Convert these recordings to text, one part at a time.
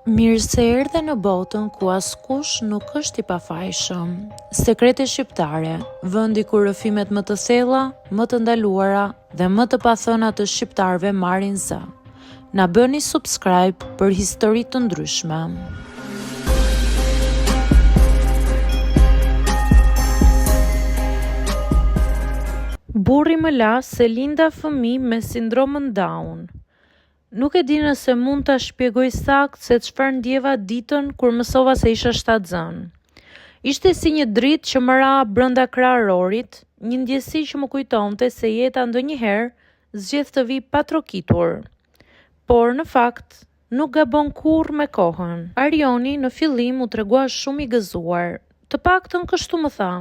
Mirë se erdhe në botën ku askush nuk është i pafajshëm. Sekrete shqiptare, vendi ku rrëfimet më të thella, më të ndaluara dhe më të pathëna të shqiptarëve marrin zë. Na bëni subscribe për histori të ndryshme. Burri më la se linda fëmijë me sindromën Down. Nuk e di nëse mund ta shpjegoj saktë se çfarë ndjeva ditën kur mësova se isha shtatzënë. Ishte si një dritë që më ra brenda kraharorit, një ndjesi që më kujtonte se jeta ndonjëherë zgjedh të vijë pa trokitur. Por, në fakt, nuk gabon kurrë me kohën. Arioni në fillim u tregua shumë i gëzuar. Të paktën kështu më tha.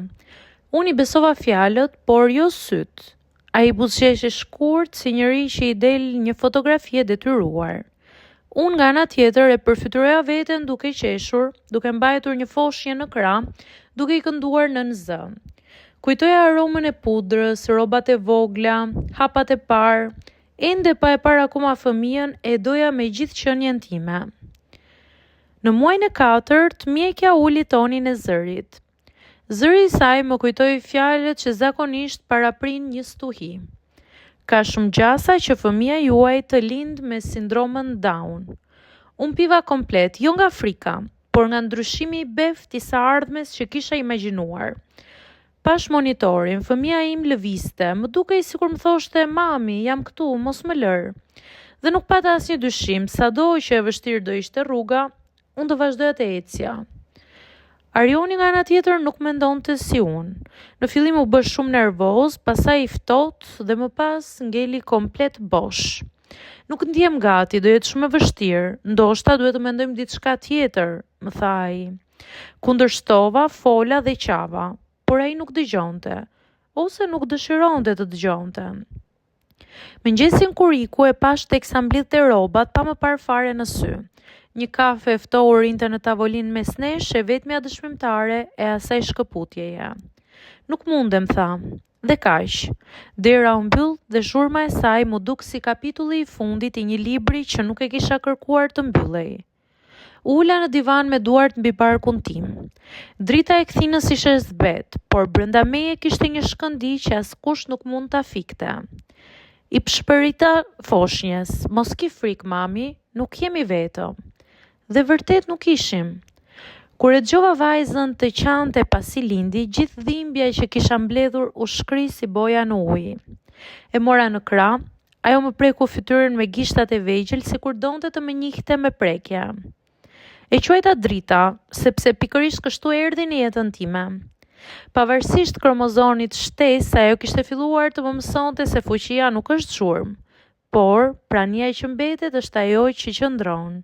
Unë i besova fjalët, por jo sytë. Ai buzëqeshi shkurt si njeri që i del një fotografi e detyruar. Unë nga ana tjetër e përfytyroja veten duke qeshur, duke mbajtur një foshnjë në krah, duke i kënduar nën zë. Kujtoja aromën e pudrës, rrobat e vogla, hapat e parë, ende pa e parë akoma fëmijën e doja me gjithë qenien time. Në muajin e katërt, mjekja uli tonin e zërit. Zëri i saj më kujtoi fjalët që zakonisht paraprijnë një stuhi. Ka shumë gjasa që fëmija juaj të lindë me sindromën Down. Unë piva komplet, jo nga frika, por nga ndryshimi i beftë i së ardhmes që kisha imagjinuar. Pashë monitorin, fëmija im lëvizte, më dukej sikur më thoshte, mami, jam këtu, mos më lër. Dhe nuk pata asnjë dyshim, sado që e vështirë do ishte rruga, Unë do vazhdoja të ecja. Arioni nga ana tjetër nuk mendonte si unë. Në fillim u bë shumë nervoz, pastaj i ftohtë dhe më pas ngeli komplet bosh. Nuk ndihem gati, do jetë shumë e vështirë, ndoshta duhet të mendojmë diçka tjetër, më tha ai. Kundërshtova, fola dhe qava, por ai nuk dëgjonte, ose nuk dëshironte të dëgjonte. Mëngjesin kur iku e pashë teksa mblidhte rrobat pa më parë fare në sy. Një kafe e ftohur rrinte në tavolinë mes nesh, e vetmja dëshmimtare e asaj shkëputjeje. Nuk mundem, tha. Dhe kaq. Dera u mbyll dhe zhurma e saj m'u duk si kapitulli i fundit i një libri që nuk e kisha kërkuar të mbyllej. U ula në divan me duart mbi barkun tim. Drita e kthinës ishte e zbehtë, por brenda meje kishte një shkëndijë që askush nuk mund ta fikte. I pëshpërita foshnjes, mos ki frikë, mami, nuk jemi vetëm. Dhe vërtet nuk ishim. Kur e dëgjova vajzën të qante pasi lindi, gjithë dhimbja që kisha mbledhur u shkri si boja në ujë. E mora në krah, Ajo më preku fytyrën me gishtat e vegjël sikur donte të më njihte me prekje. E quajta Drita, sepse pikërisht kështu erdhi në jetën time. Pavarësisht kromozonit shtesë, ajo kishte filluar të më mësonte se fuqia nuk është zhurmë, por prania që mbetet është ajo që qëndron.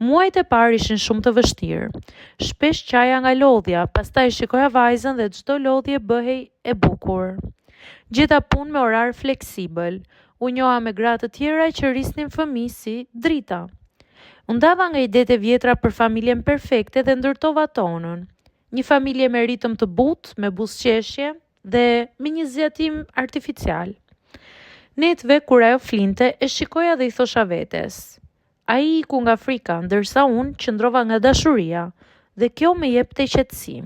Muajt e parë ishin shumë të vështirë. Shpesh qaja nga lodhja, pastaj shikoja vajzën dhe çdo lodhje bëhej e bukur. Gjeta punë me orar fleksibël. U njoha me gra të tjera që rrisnin fëmijë si Drita. U ndava nga idetë e vjetra për familjen perfekte dhe ndërtova tonën. Një familje me ritëm të butë, me buzëqeshje dhe me një zgjatim artificial. Netëve, kur ajo flinte, e shikoja dhe i thosha vetes, Ai iku nga frika, ndërsa unë qëndrova nga dashuria dhe kjo më jepte qetësi.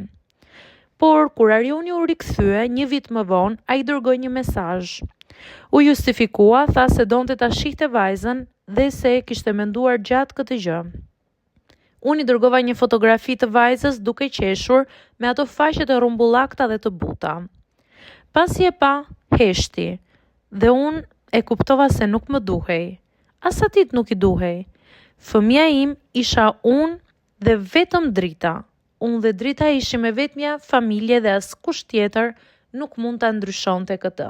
Por, kur Arioni u rikthye, një vit më vonë, ai dërgoi një mesazh. U justifikua, tha se donte ta shihte vajzën dhe se e kishte menduar gjatë këtë gjë. Unë i dërgova një fotografi të vajzës duke qeshur me ato faqet e rrumbullakta dhe të buta. Pasi e pa, heshti dhe unë e kuptova se nuk më duhej. As atij nuk i duhej. Fëmija im isha unë dhe vetëm Drita. Unë dhe Drita ishim e vetmja familje dhe askush tjetër nuk mund ta ndryshonte këtë.